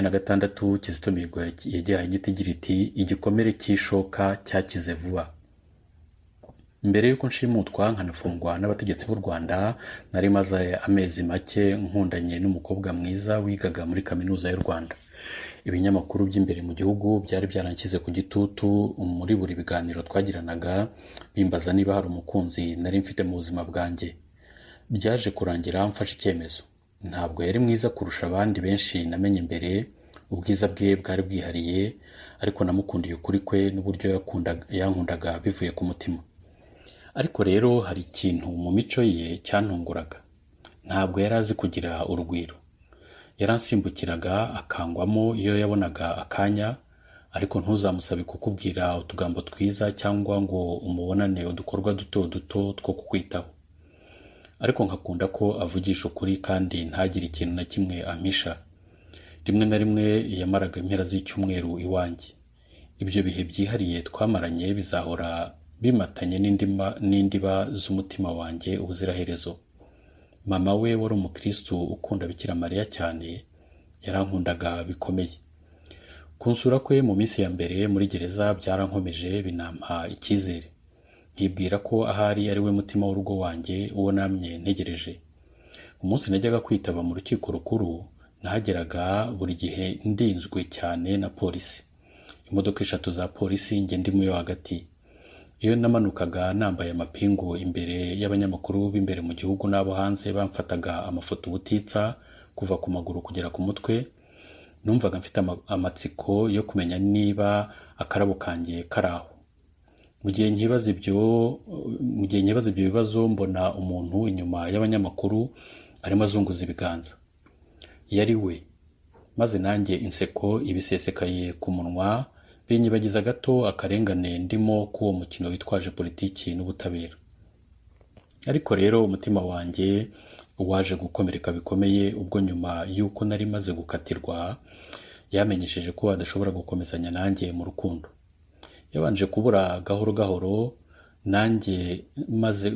2026, Kizito Mihigo yagihaye inyito igira iti: "Igikomere cy'ishoka cyakize vuba." Mbere y'uko nshimutwa nkanafungwa n'abategetsi b'u Rwanda, nari maze amezi make nkundanye n'umukobwa mwiza wigaga muri Kaminuza y'u Rwanda. Ibinyamakuru by'imbere mu gihugu byari byaranshyize ku gitutu muri buri biganiro twagiranaga, bimbaza niba hari umukunzi nari mfite mu buzima bwanjye. Byaje kurangira mfashe icyemezo. Ntabwo yari mwiza kurusha abandi benshi namenye mbere, ubwiza bwe bwari bwihariye, ariko namukundiye ukuri kwe n'uburyo yankundaga bivuye ku mutima. Ariko rero hari ikintu mu mico ye cyantunguraga. Ntabwo yari azi kugira urugwiro. Yaransimbukiraga akangwamo iyo yabonaga akanya, ariko ntuzamusabe kukubwira utugambo twiza cyangwa ngo umubonane udukorwa duto duto two kukwitaho. Ariko nkakunda ko avugisha ukuri kandi ntagire ikintu na kimwe ampisha. Rimwe na rimwe yamaraga impera z'icyumweru iwanjye. Ibyo bihe byihariye twamaranye bizahora bimatanye n'indiba z'umutima wanjye ubuziraherezo. Mama we wari umukristu ukunda Bikira Mariya cyane, yarankundaga bikomeye. Kunsura kwe mu minsi ya mbere muri gereza byarankomeje, binampa icyizere, nkibwira ko ahari ari we mutima w'urugo wanjye, uwo namye ntegereje. Umunsi najyaga kwitaba mu rukiko rukuru, nahageraga buri gihe ndinzwe cyane na polisi, imodoka eshatu za polisi, njye ndimo yo hagati. Iyo namanukaga nambaye amapingu imbere y'abanyamakuru b'imbere mu gihugu n'abo hanze bamfataga amafoto ubutitsa kuva ku maguru kugera ku mutwe, numvaga mfite amatsiko yo kumenya niba akarabo kanjye kari aho. Mu gihe nkibaza ibyo bibazo, mbona umuntu inyuma y'abanyamakuru arimo azunguza ibiganza. Yari we. Maze nanjye inseko ibisesekaye ku munwa, binyibagiza gato akarengane ndimo k'uwo mukino witwaje politiki n'ubutabera. Ariko rero umutima wanjye waje gukomereka bikomeye ubwo nyuma y'uko nari maze gukatirwa yamenyesheje ko adashobora gukomezanya nanjye mu rukundo. Yabanje kubura gahoro gahoro, nanjye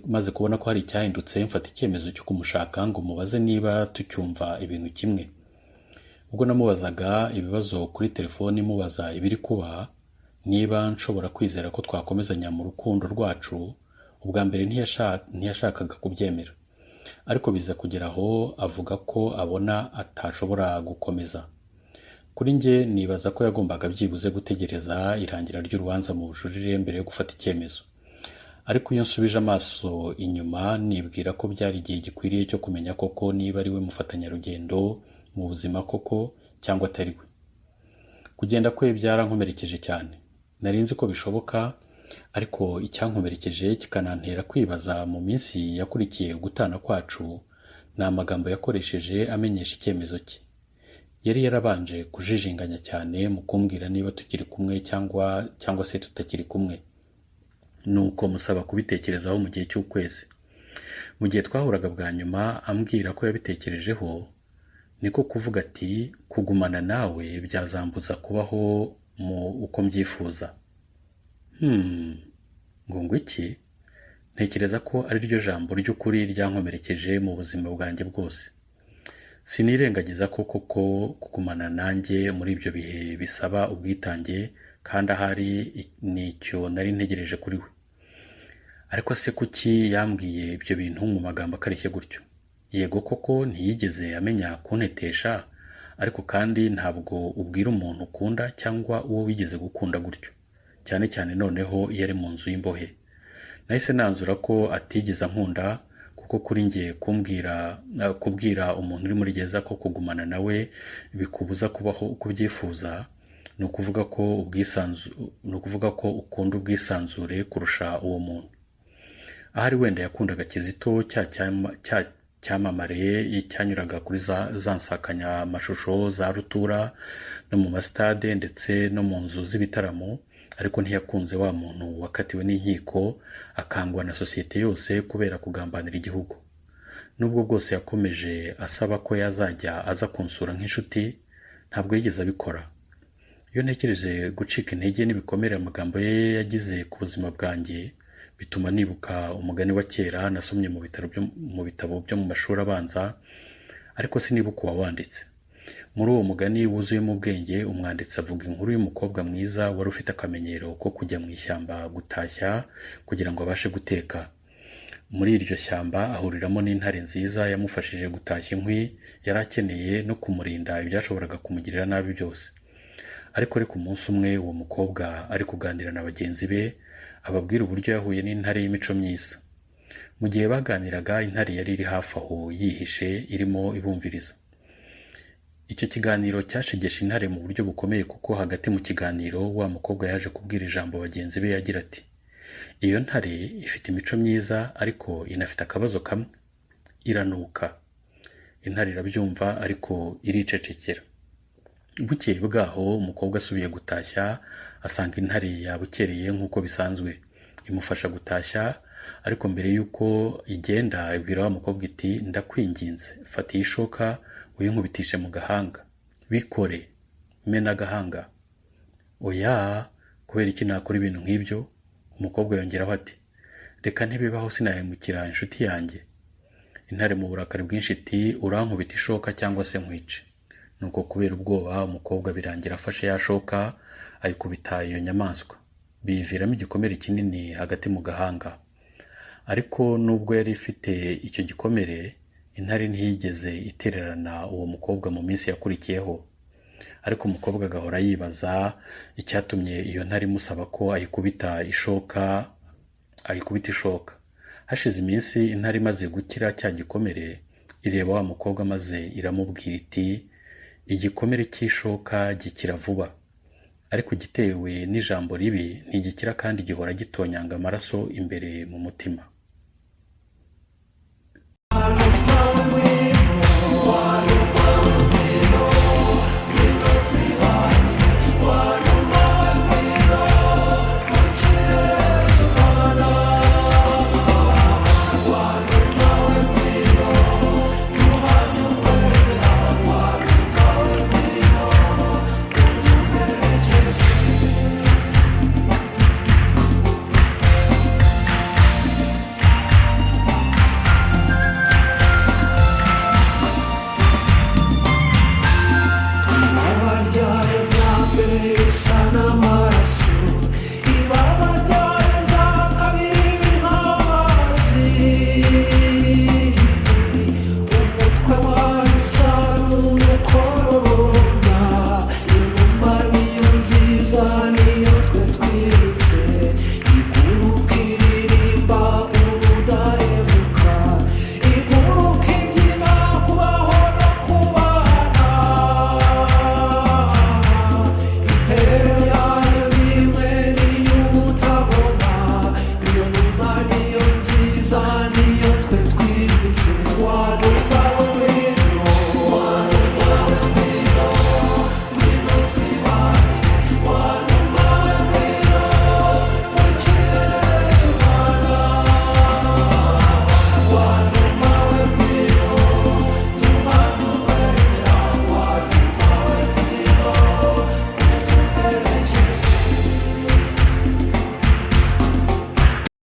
maze kubona ko hari icyahindutse, mfata icyemezo cyo kumushaka ngo mubaze niba tucyumva ibintu kimwe. Ubwo namubazaga ibibazo kuri telefoni, mubaza ibiri kuba, niba nshobora kwizera ko twakomezanya mu rukundo rwacu, ubwa mbere ntiyashakaga kubyemera, ariko biza kugera aho avuga ko abona atashobora gukomeza. Kuri njye nibaza ko yagombaga byibuze gutegereza irangira ry'urubanza mu bujurire mbere yo gufata icyemezo. Ariko iyo nsubije amaso inyuma, nibwira ko byari igihe gikwiriye cyo kumenya koko niba ari we mufatanyarugendo mu buzima koko cyangwa atari we. Kugenda kwe byarankomerekeje cyane. Nari nzi ko bishoboka, ariko icyankomerekeje kikanantera kwibaza mu minsi yakurikiye gutana kwacu ni amagambo yakoresheje amenyesha icyemezo cye. Yari yarabanje kujijinganya cyane mu kumbwira niba tukiri kumwe cyangwa se tutakiri kumwe, nuko musaba kubitekerezaho mu gihe cy'ukwezi. Mu gihe twahuraga bwa nyuma ambwira ko yabitekerejeho, niko kuvuga ati: "Kugumana nawe byazambuza kubaho mu uko mbyifuza." Ngo iki? Ntekereza ko ari ryo jambo ry'ukuri ryankomerekeje mu buzima bwanjye bwose. Sinirengagiza ko koko kugumana nanjye muri ibyo bihe bisaba ubwitange, kandi ahari nicyo nari ntegereje kuri we. Ariko se kuki yambwiye ibyo bintu mu magambo akarishye gutyo? Yego koko ntiyigeze amenya kuntetesha, ariko kandi ntabwo ubwira umuntu ukunda cyangwa uwo wigeze gukunda gutyo, cyane cyane noneho iyo ari mu nzu y'imbohe. Nahise nanzura ko atigeze ankunda, kuko kuri njye kubwira umuntu uri muri gereza ko kugumana nawe bikubuza kubaho uko ubyifuza, ni ukuvuga ko ukunda ubwisanzure kurusha uwo muntu. Ahari wenda yakundaga Kizito, cya cyamamare cyanyuraga kuri za nsakanyamashusho za rutura no mu masitade ndetse no mu nzu z'ibitaramo, ariko ntiyakunze wa muntu wakatiwe n'inkiko akangwa na sosiyete yose kubera kugambanira igihugu. Nubwo bwose yakomeje asaba ko yazajya aza kunsura nk'inshuti, ntabwo yigeze abikora. Iyo ntekereje gucika intege n'ibikomere amagambo ye yagize ku buzima bwanjye, bituma nibuka umugani wa kera nasomye mu bitabo byo mu mashuri abanza, ariko sinibuka uwawanditse. Muri uwo mugani wuzuyemo ubwenge, umwanditsi avuga inkuru y'umukobwa mwiza wari ufite akamenyero ko kujya mu ishyamba gutashya kugira ngo abashe guteka. Muri iryo shyamba ahuriramo n'intare nziza yamufashije gutashya inkwi yari akeneye no kumurinda ibyashoboraga kumugirira nabi byose. Ariko umunsi umwe uwo mukobwa ari kuganira na bagenzi be, ababwira uburyo yahuye n'intare y'imico myiza. Mu gihe baganiraga, intare yari iri hafi aho yihishe irimo ibumviriza. Icyo kiganiro cyashegeshe intare mu buryo bukomeye, kuko hagati mu kiganiro wa mukobwa yaje kubwira ijambo bagenzi be agira ati: "Iyo ntare ifite imico myiza ariko inafite akabazo kamwe, iranuka." Intare irabyumva ariko iricecekera. Bukeye bwaho umukobwa asubiye gutashya asanga intare yabukereye nk'uko bisanzwe, imufasha gutashya, ariko mbere y'uko igenda ibwira wa mukobwa iti: "Ndakwinginze, fata iyi shoka uyinkubitishe mu gahanga, bikore, mena agahanga." "Oya, kubera iki nakora ibintu nk'ibyo?" Umukobwa yongeraho ati: "Reka ntibibaho, sinahemukira inshuti yanjye." Intare mu burakari bwinshi iti: "Urankubita ishoka cyangwa se nkwice." Nuko kubera ubwoba umukobwa birangira afashe ya shoka ayikubita iyo nyamaswa, biyiviramo igikomere kinini hagati mu gahanga. Ariko nubwo yari ifite icyo gikomere, intare ntiyigeze itererana uwo mukobwa mu minsi yakurikiyeho. Ariko umukobwa agahora yibaza icyatumye iyo ntare imusaba ko ayikubita ishoka. Hashize iminsi intare imaze gukira cya gikomere, ireba wa mukobwa maze iramubwira iti: "Igikomere cy'ishoka gikira vuba, ariko igitewe n'ijambo ribi ntigikira kandi gihora gitonyanga amaraso imbere mu mutima."